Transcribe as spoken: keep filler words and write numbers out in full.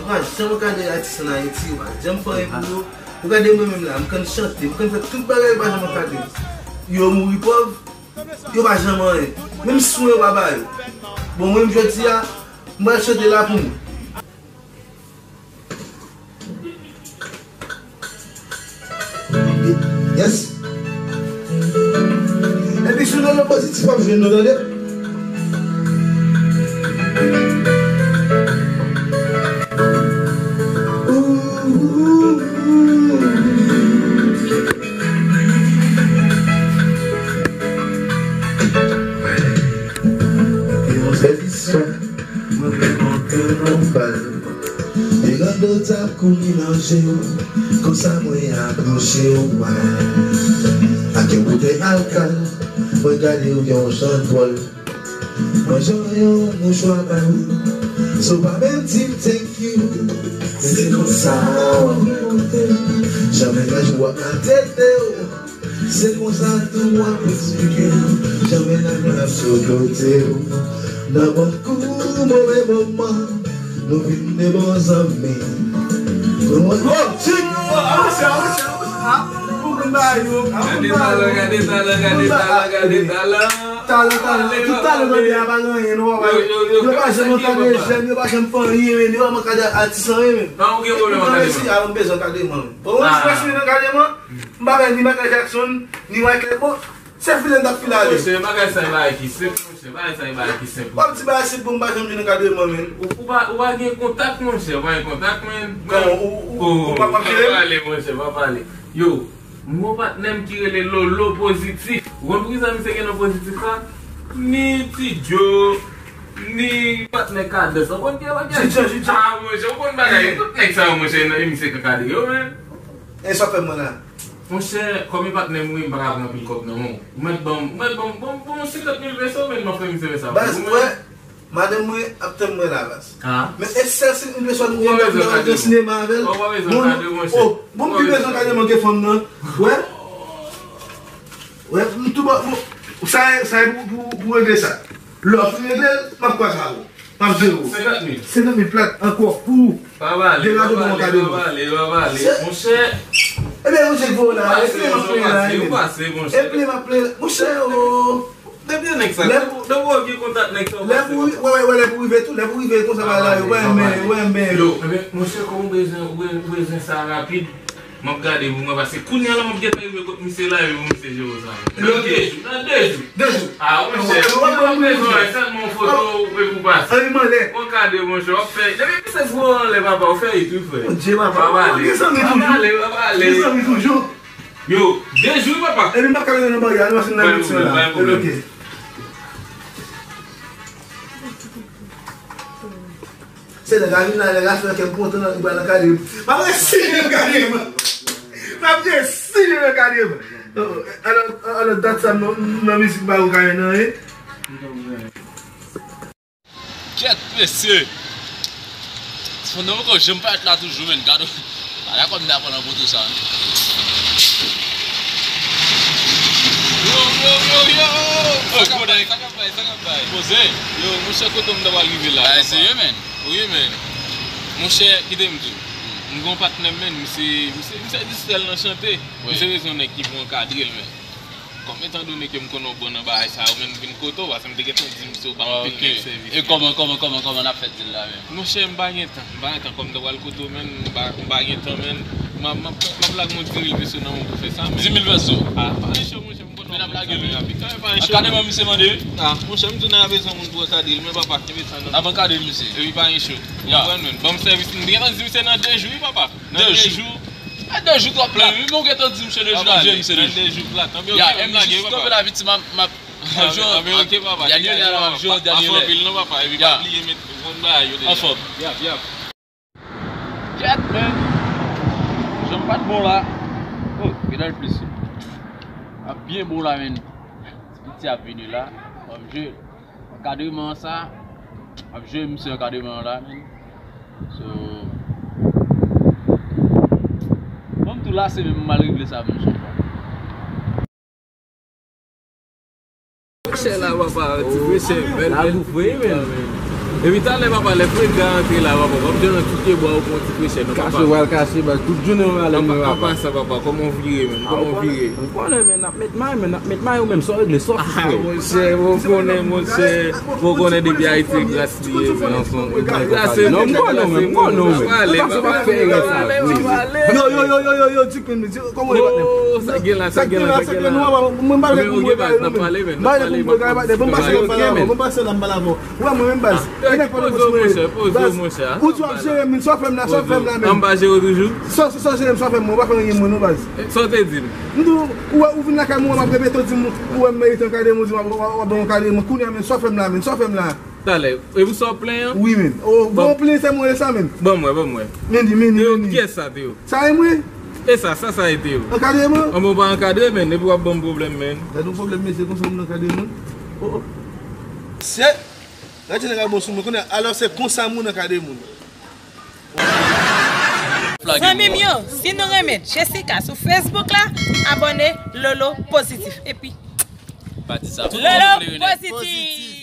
Ou pa janm ankadre atis ann Ayiti, ou pa janm fè anyen pou yo. Ou gade mwen menm la, m konn chante, m konn fè tout bagay, yo pa janm ankadre m. Yo mouri pòv, yo pa janm anyen. Menm swen yo pa ba yo. Bon, mwen menm jodi a, m pral chante la pou mwen. Yes. Epi sou Lolo Pozitif w ap jwenn nou, tande. Yon sèl istwa, mwen vle montre w yon bal. Pirando t ap kouri nan je w, konsa mwen apwoche w, wè. Ak yon boutèy alkòl, mwen gade w yon jan dwòl. Mwen jan yon mouchwa ba ou, so pa menm di m thank you. Men se konsa w ap rekonte m, jan mennaj ou ap maltrete w. Se konsa tou w ap eksplike m, jan mennaj mwen ap sot kote w. Nan bon kou, move moman, nou vin de bon zanmi. Nou an... Oh, chik! Oh, avanse, avanse, avanse. Ah, ou konn bagay yo, ah, ou konn bagay yo. Gade talan, gade talan, gade talan, gade talan. Talan, talan, tout talan nan byen a pa gen anyen, non, papa. Yo, yo, yo, yo pa janm ankadre jèn, yo pa janm fè anyen, men yo pa janm ankadre atis anyen, men. Non, ou gen pwoblèm ankadreman. Ou konn si a, ou bezwen ankadreman. Bon, ou di mwen si nan ankadreman, m pa bay ni Michael Jackson, ni Wyclef, bon, se filen t ap file ale. Monchè, bagay sa e bagay ki senp, monchè, bagay sa e bagay ki senp. W ap di bagay senp pou m pa janm jwenn ankadreman, men. Ou, ou pa, ou pa gen kontak, monchè, ou pa gen kontak, men. Kòman, ou, ou, ou pa, pa pale, monchè, pa pale. Yo, m gon patnè m ki rele Lolo Pozitif. Ou konn poukisa misye gen non Pozitif la? Ni Ti Djo, ni patnè Kadans. Ou konn ki patnè? Ti Djo, Ti Djo. Ah, monchè, ou konn bagay yo. Tout nèg sa yo, monchè, nan emisyon k ankadre yo, men. E sa w fè mwen la? Monchè, kòm e patnè m ou ye, m pa ka pran anpil kòb nan men w. Ou mèt ban m, ou mèt ban m, ban m, ban m senkant mil peso, men, m ap fè misye fè sa pou ou, men. Baz, ou wè, madanm mwen ap tann mwen la, baz. Ah. Men e sèl senkant mil peso nou gen nan, nan sinema avè l. Ou pa bezwen ankadre, monchè. Oh, bon, m pi bezwen ankadreman ke fanm nan. Wè. Wè, m tou ba, bon, sa, sa e pou, pou, pou regle sa. Lè w fin regle l, m ap kwaze avè w. M ap jere w. Senkant mil. Senkant mil plat ankò pou ou. Pa pale, pa pale, pa pale, pa pale, monchè. Ebyen, monchè, k voye w la, e plen m ap plen la, e plen m ap plen la, monchè, oh. Depi nèg sa, depi w gen kontak nèg sa, ou pase. Lè pou, wè, wè, wè, lè pou rive tou, lè pou rive konsa, bagay la, yo pa renmen, yo pa renmen. Yo, ebyen, monchè, kòm ou bezwen, ou bezwen sa rapid, m ap gade pou mwen, paske kounye a la m ap gentan rive kot misye la, epi pou misye jere w sa. Nan de jou, nan de jou. De jou. Ah, monchè, ou pa bezwen, sèlman yon foto, epi ou pase. Anvi m anlè. Ou ankadre, monchè, w ap fè. Depi misye voye w anlè, papa, ou fè it wi, frè. Bondye, papa. Pa pale. Gen zanmi toujou. Pa pale, pa pale. Gen zanmi toujou. Yo, de jou wi, papa. Epi m pa ka rete nan bagay la, nou pase nan eleksyon la. Pa gen pwoblèm, pa gen pwoblèm. Ok. Se nèg la vin la, nèg la fè kè m kontan, li pral ankadre m. M ap resi jwenn ankadreman. M ap resi jwenn ankadreman. Alò, alò, dat sa m nan, nan mizik m pa wè w ka jwenn anyen. Kèt, mesye! Fondè poko janm parèt la toujou, menn. Gade, gade kòm m ta pran nan poto sa, menn. Yo, yo, yo, yo! Oh, sa k ap bay, sa k ap bay, sa k ap bay? Poze. Yo, monchè, kote m ta pral rive la? Bay serye, menn. Wi, menn. Monchè, kite m di w. M gon patnè m, menn, misye, misye, misye distrè l nan chante. Wi. Misye bezwen yon nèg ki pou ankadre l, menn. Kòm etandone ke m konnen w bon nan bagay sa yo, menn, m vin kote w, paske m te gentan di misye w ba anpil nèg sèvis. E kòman, kòman, kòman, kòman n ap fè di l la menm? Monchè, m pa gen tan, m pa gen tan, kòm m ta pral kote w, menn, m pa, m pa gen tan, menn. M ap, m ap, m ap lage yon dis mil peso nan men w pou fè sa, menn. Dis mil peso? Ah, pa gen cho, monchè, m konnen w bon sa trè rapid. Ankadreman misye mande wi? Ah, monchè, m di w nèg la bezwen moun pou ankadre l, men papa, kenbe sa nan men w. N ap ankadre misye. Epi pa gen cho. Ou konprann, menn? Ban m sèvis, m te gentan di misye nan de jou, wi, papa. Nan de jou. De jou. E de jou twòp plat. Men wi, men w gentan di misye de jou, nan de jou plat. Ya, e m jis kanpe la piti, m ap, m ap, Daniel, Daniel, Daniel. Anfòm, anfòm. Anfòm. Kèt, men. Jan m pa t bon la. Oh, gade l plis. M ap byen bon la, men. Ti piti ap vini la. Anfòm, je. Ankadreman an sa, ap jere misye ankadreman an la, menn. So, bon, m tou lase, men m al regle sa pou misye yon fwa. Chè la, papa, ti mesye, bèl, la bèl gou fre, menn. Epi talè papa, lè freda antre la papa, w ap jwenn yon ti pye bwa ou pran yon ti frechè non papa. Kache w al kache baz, tout jounen w ale mwen papa. Apa sa papa, kòman w vire menm, kòman w vire? Ou konnen men, n ap met may men, n ap met may ou menm, sa w regle, sa w fè frè. Monchè, ou konnen monchè, ou konnen depi Ayiti e gras li ye menm. Non, m konnen w menm, m konnen w menm. Papa, se pa fè erè sa vre. Yo, yo, yo, yo, yo, yo, Dick, men, men, kòman w ye patnè? Oh, sa gen la, sa gen la, sa gen la. Mwen pa gen pou mwen kare nou menm. M pa gen pou mwen kare patnè, ban m pase la, m pale avè w. Ban m pase la, m pale avè w. Ou wè mwen menm baz. Poze w monchè, poze w monchè. Ou di w ap jere m, sa w fè m la, sa w fè m la menm. An m pa jere w toujou? Sa, sa, sa w jere m, sa w fè m, mwen pa fè anyen mwen non baz. Sa w te di m? M di w, ou wè, ou vin lakay mwen, w ap repete, w di m, ou wè m merite yon kade mwen, w di m w ap, w ap, w ap ban m yon kade mwen, kounye a menm, sa w fè m la menm, sa w fè m la? Talè, e pou sa w plenyen? Wi menm. O, bon, plenyen se mwen sa menm. Ban mwen, ban mwen. Meni, meni, meni. Kiyès sa te yo? Sa e mwen. E sa, sa, sa e te yo? Ankadre mwen. An bon, pa ankadre menm, epi w ap ban m pwoblèm menm. Gade yon pwoblèm mesye, konsa moun ankadre mwen. O, o. Se, gade nèg a bon sou mwen, konnen, alò se konsa moun ankadre moun. Zanmi m yo, si nou renmen Jessica sou Facebook la, abòne Lolo Pozitif. Epi, Lolo Pozitif.